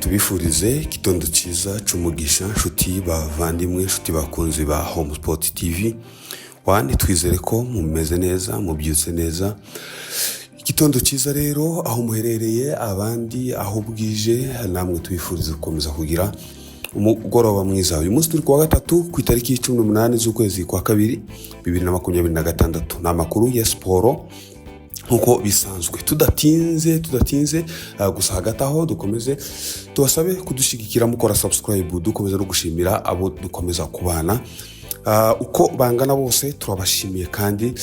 Tubifurize igitondo cyiza cy'umugisha, nshuti bavandimwe, nshuti bakunzi ba Home Sport TV One. Twizere ko mumeze neza, mubyutse neza. Igitondo cyiza rero aho muherereye, abandi aho bwije, namwe tubifurize gukomeza kugira umugoroba mwiza. Uyu munsi turi kuwa gatatu, ku itariki 18 z'ukwezi kwa kabiri 2026. Ni amakuru ya siporo nk'uko bisanzwe, tudatinze. Gusa hagati aho dukomeze tubasabe kudushyigikira mukora subscribe, dukomeza no gushimira abo dukomeza kubana uko bangana bose. Turabashimiye kandi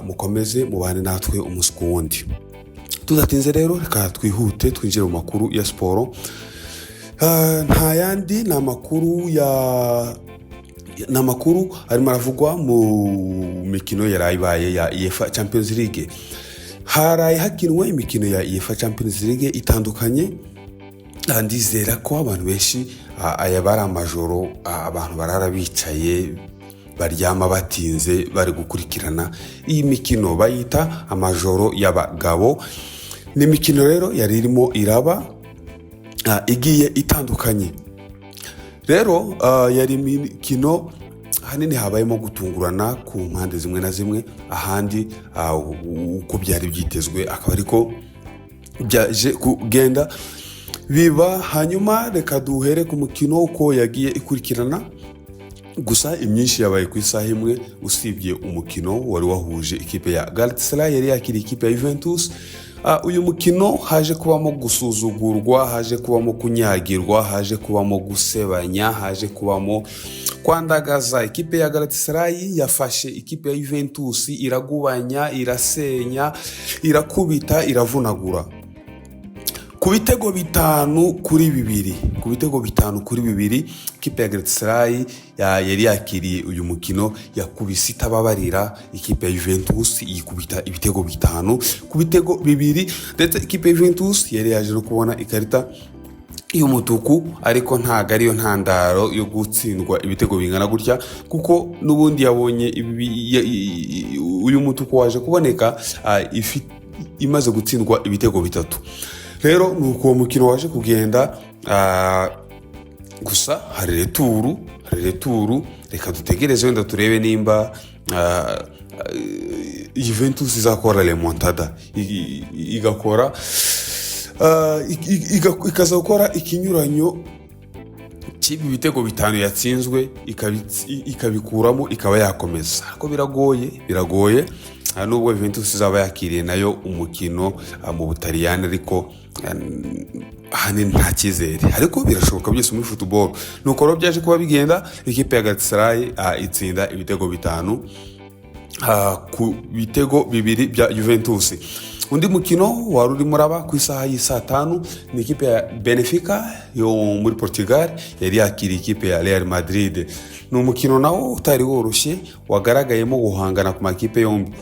mukomeze mubane natwe umunsi ku wundi. Tudatinze rero, reka twihute twinjire mu makuru ya siporo. Nta yandi, ni amakuru arimo aravugwa mu mikino yaraye ibaye ya UEFA Champions League. Haraye hakinwe imikino ya UEFA Champions League itandukanye. Ndizera ko abantu benshi aya bari amajoro abantu barara bicaye, baryama batinze, bari gukurikirana iyi mikino bayita amajoro y'abagabo. Ni imikino rero yari irimo iraba igiye itandukanye. Rero yari imikino ahanini habayemo gutungurana ku mpande zimwe na zimwe, ahandi uko byari byitezwe akaba ariko byaje kugenda biba. Hanyuma reka duhere ku mukino uko yagiye ikurikirana. Gusa imyinshi yabaye ku isaha imwe, usibye umukino wari wahuje ikipe ya Galatasaray yari yakiriye ikipe ya Juventus. Uyu mukino haje kubamo gusuzugurwa, haje kubamo kunyagirwa, haje kubamo gusebanya, haje kubamo kwandagaza. Ikipe ya Galatasaray yafashe ikipe ya Juventus iragubanya, irasenya, irakubita, iravunagura ku bitego 5-2. Ku bitego 5-2, ikipe ya Galatasaray yari yakiriye uyu mukino yakubise itababarira ikipe ya Juventus, yikubita ibitego 5 ku bitego 2. Ndetse ikipe ya Juventus yari yaje no kubona ikarita y'umutuku, ariko ntabwo ariyo ntandaro yo gutsindwa ibitego bingana gutya, kuko n'ubundi yabonye uyu mutuku waje kuboneka imaze gutsindwa ibitego bitatu. Rero ni uko uwo mukino waje kugenda. Gusa hari retour, hari retour. Reka dutegereze wenda turebe nimba Juventus izakora remontada, igakora ikaza gukora ikinyuranyo cy'ibi bitego 5 yatsinzwe, ikabikuramo, ikaba yakomeza. Ariko biragoye, biragoye. Nubwo Juventus izaba yakiriye nayo umukino mu Butaliyani, ariko ahanini nta cyizere, ariko birashoboka byose muri football. Nuko rero byaje kuba bigenda, ikipe ya Galatasaray itsinda ibitego 5 ku bitego 2 bya Juventus. Undi mukino wari urimo uraba ku isaha y'i 5:00 ni ikipe ya Benfica yo muri Portugal yari yakiriye ikipe ya Real Madrid. Ni umukino nawo utari woroshye, wagaragayemo guhangana ku makipe yombi.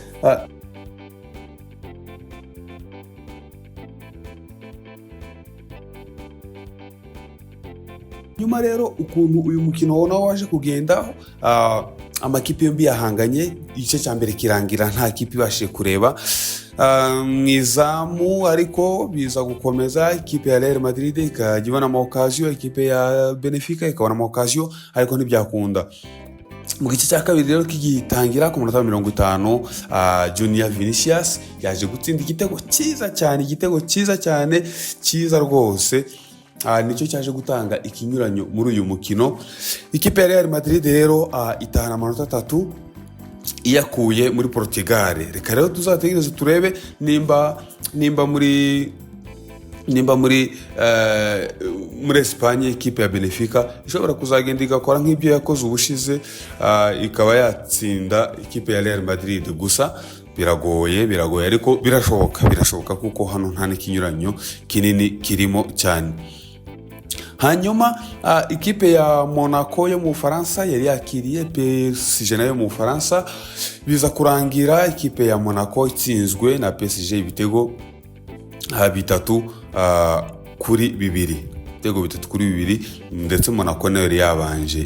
Nyuma rero ukuntu uyu mukino nawo waje kugenda, amakipe yombi yahanganye, igice cya mbere kirangira nta kipe ibashije kureba mu izamu, ariko biza gukomeza, ikipe ya Real Madrid ikajya ibona ama occasion, ikipe ya Benfica ikabona ama occasion, ariko ntibyakunda. Mu gice cya kabiri rero kigitangira, ku munota wa 50, Junior Vinicius yaje gutsinda igitego cyiza cyane, igitego cyiza cyane, cyiza rwose. Nicyo cyaje gutanga ikinyuranyo muri uyu mukino. Ikipe ya Real Madrid rero itahana amanota 3 iyakuye muri Portugal. Reka rero tuzategereze turebe nimba muri Espagne ikipe ya Benfica ishobora kuzagenda igakora nk'ibyo yakoze ubushize, ikaba yatsinda ikipe ya Real Madrid. Gusa biragoye, biragoye, ariko birashoboka, birashoboka, kuko hano nta n'ikinyuranyo kinini kirimo cyane. Hanyuma ikipe ya Monaco yo mu Bufaransa yari yakiriye PSG nayo mu Bufaransa, biza kurangira ikipe ya Monaco itsinzwe na PSG ibitego 3-2, ibitego 3-2. Ndetse Monaco nayo yari yabanje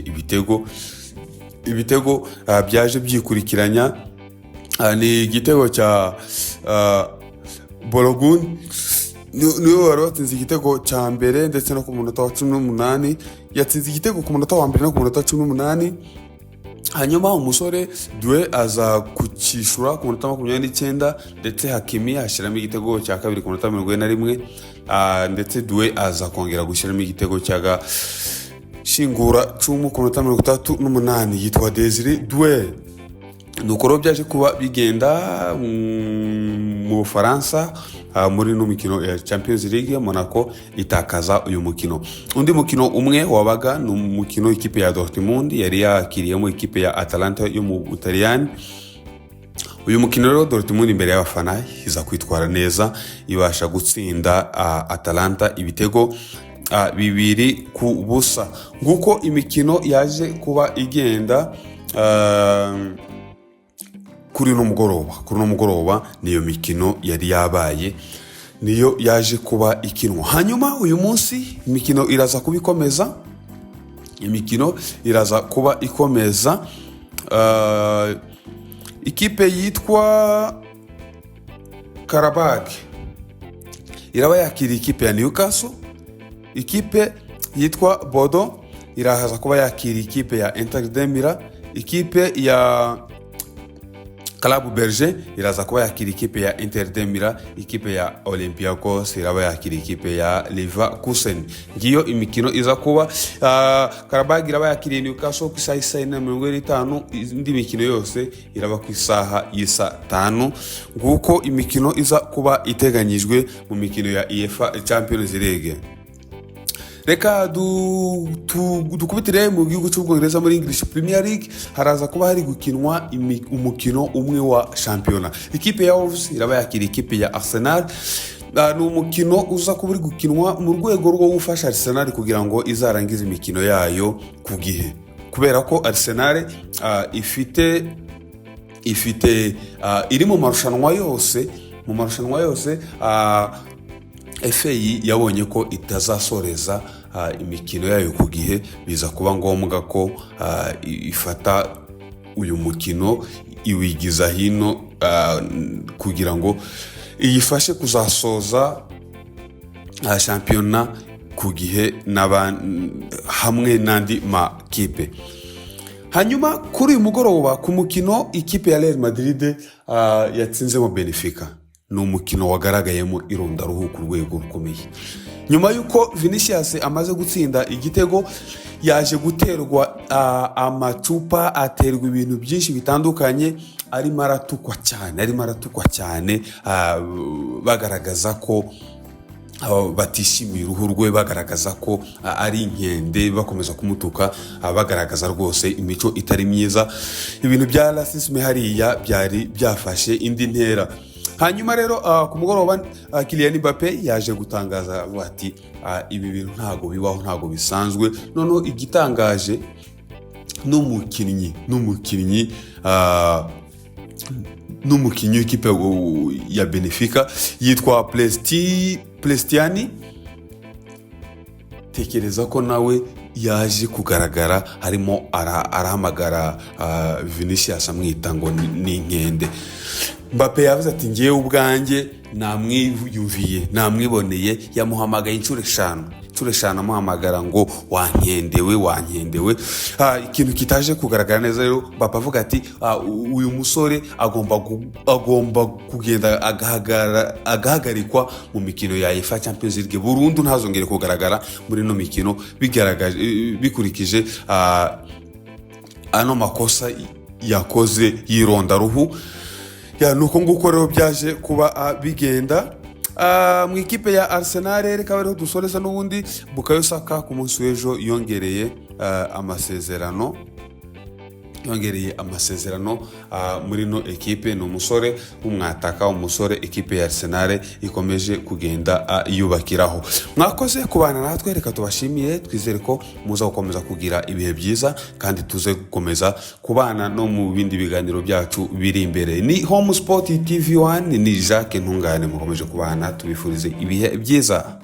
ibitego byaje byikurikiranya. Ni igitego cya Balogun. Niwe wari watsinze igitego cya mbere, ndetse no ku munota wa 18 yatsinze igitego, ku munota wa mbere no ku munota wa 18. Hanyuma umusore Doué aza kucyishura ku munota 29, ndetse Hakimi ashyiramo igitego cya kabiri ku munota 41. Ndetse Doué aza kongera gushyiramo igitego cya gashingura cumu ku munota 38, yitwa Désiré Doué. Nuko rero byaje kuba bigenda mu Bufaransa, muri ino mikino ya Champions League, Monaco itakaza uyu mukino. Undi mukino umwe wabaga ni umukino ikipe ya Dortmund yari yakiriyemo ikipe ya Atalanta yo mu Butaliyani. Uyu mukino rero, Dortmund imbere y'abafana iza kwitwara neza, ibasha gutsinda Atalanta ibitego 2-0. Nguko imikino yaje kuba igenda kuri uno mugoroba. Kuri uno mugoroba niyo mikino yari yabaye, niyo yaje kuba ikinwa. Hanyuma uyu munsi imikino iraza kuba ikomeza, imikino iraza kuba ikomeza. Ikipe yitwa Qarabag iraba yakiriye ikipe ya Newcastle. Ikipe yitwa Bodo iraza kuba yakiriye ikipe ya Inter de Milan. Ikipe ya Club Brugge iraza kuba yakira ikipe ya Inter de Milan. Ikipe ya Olympiacos iraba yakira ikipe ya Leverkusen. Ngiyo imikino iza kuba. Qarabag iraba yakiriye Newcastle ku isaha isa 4:45. Indi mikino yose iraba ku isaha y'isa 5. Nguko imikino iza kuba iteganyijwe mu mikino ya UEFA Champions League. Reka dukubitire mu gihugu cy'Ubwongereza, muri English Premier League. Haraza kuba hari gukinwa umukino umwe wa shampiyona. Ikipe ya Wolves iraba yakira ikipe ya Arsenal. Ni umukino uza kuba uri gukinwa mu rwego rwo gufasha Arsenal kugira ngo izarangize imikino yayo ku gihe, kubera ko Arsenal ifite iri mu marushanwa yose. Mu marushanwa yose, FA yabonye ko itazasoreza imikino yayo ku gihe, biza kuba ngombwa ko ifata uyu mukino iwigiza hino kugira ngo iyifashe kuzasoza shampiyona ku gihe hamwe n'andi makipe. Hanyuma kuri uyu mugoroba, ku mukino ikipe ya Real Madrid yatsinzemo Benfica, ni umukino wagaragayemo irondaruhu ku rwego rukomeye. Nyuma y'uko Vinicius amaze gutsinda igitego, yaje guterwa amacupa, aterwa ibintu byinshi bitandukanye, arimo aratukwa cyane, arimo aratukwa cyane, bagaragaza ko batishimiye uruhu rwe, bagaragaza ko ari inkende, bakomeza kumutuka, bagaragaza rwose imico itari myiza. Ibintu bya racisme hariya byari byafashe indi ntera. Hanyuma rero ku mugoroba, Kylian Mbappe yaje gutangaza avuga ati: "Ibi bintu ntago bibaho, ntago bisanzwe." Noneho igitangaje, n'umukinnyi w'ikipe ya Benfica yitwa Prestiani, tekereza ko nawe yaje kugaragara harimo arahamagara Vinicius amwita ngo ni inkende. Mbappe yavuze ati: "Ngewe ubwanjye namwiyumviye, namwiboneye, yamuhamagaye inshuro eshanu, inshuro eshanu amuhamagara ngo wankendewe, wankendewe." Ikintu kitaje kugaragara neza rero, Mbappe avuga ati: "Uyu musore agomba kugenda agahagarikwa mu mikino ya UEFA Champions League burundu, ntazongere kugaragara muri ino mikino, bigaragaje bikurikije ano makosa yakoze y'irondaruhu." Ya, nuko nguko rero byaje kuba bigenda. Mu ikipe ya Arsenal, reka rero dusoreza n'ubundi, Bukayo Saka ku munsi w'ejo yongereye amasezerano, yongereye amasezerano muri no ekipe. Ni umusore w'umwataka, umusore ekipe ya Arsenal ikomeje kugenda yubakiraho. Mwakoze kubana natwe, reka tubashimire, twizere ko muza gukomeza kugira ibihe byiza, kandi tuze gukomeza kubana no mu bindi biganiro byacu biri imbere. Ni Home Sport TV 1, ni Jacques Ntungane mukomeje kubana, tubifurize ibihe byiza.